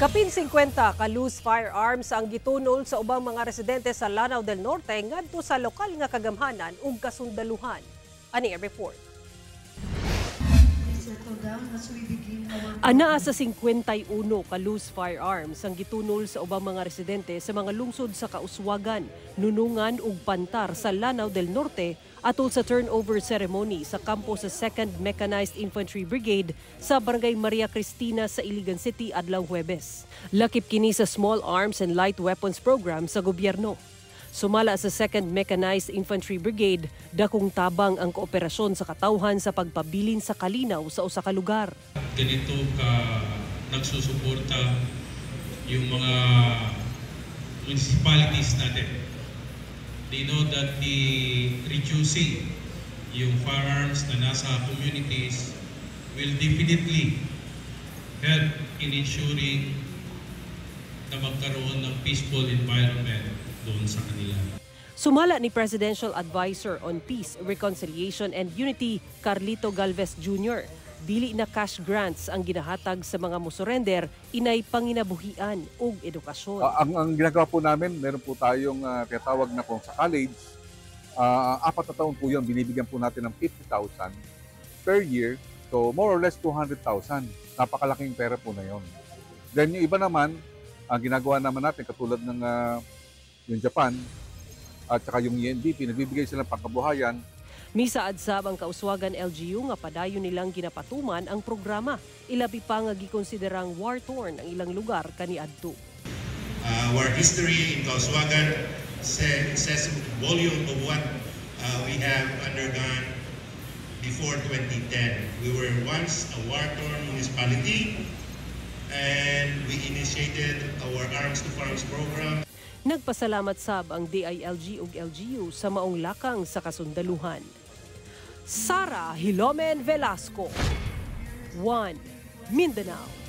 Kapin 50 ka loose firearms ang gitunol sa ubang mga residente sa Lanao del Norte ngadto sa lokal nga kagamhanan ug kasundaluhan. Ani ang report. Anaa sa 51 ka loose firearms ang gitunol sa ubang mga residente sa mga lungsod sa Kauswagan, Nunungan ug Pantar sa Lanao del Norte atol sa turnover ceremony sa kampo sa 2nd Mechanized Infantry Brigade sa Barangay Maria Cristina sa Iligan City adlaw Huwebes. Lakip kini sa Small Arms and Light Weapons Program sa gobyerno. Sumala sa 2nd Mechanized Infantry Brigade, dakong tabang ang kooperasyon sa katawhan sa pagpabilin sa kalinaw sa usa ka lugar. Ganito ka nagsusuporta yung mga municipalities natin. They know that the reducing yung firearms na nasa communities will definitely help in ensuring na magkaroon ng peaceful environment doon sa kanila. Sumala ni Presidential Advisor on Peace, Reconciliation and Unity, Carlito Galvez Jr., dili na cash grants ang ginahatag sa mga musurrender, inay panginabuhian ug edukasyon. Ang ginagawa po namin, meron po tayong tinatawag na kung sa college, 4 na taon po yun, binibigyan po natin ng 50,000 per year. So more or less 200,000. Napakalaking pera po na yun. Then yung iba naman, ang ginagawa naman natin, katulad ng yung Japan at saka yung UNDP, nagbibigay sila ng pangkabuhayan. Misaad sab ang Kauswagan LGU nga padayon nilang ginapatuman ang programa. Ilabi pa nga gikonsiderang war-torn ang ilang lugar kaniadto. Our history in Kauswagan says volume of what we have undergone before 2010. We were once a war-torn municipality and we initiated our Arms to Farms program. Nagpasalamat sab ang DILG ug LGU sa maong lakang sa kasundaluhan. Sara Hilomen Velasco, 1 Mindanao.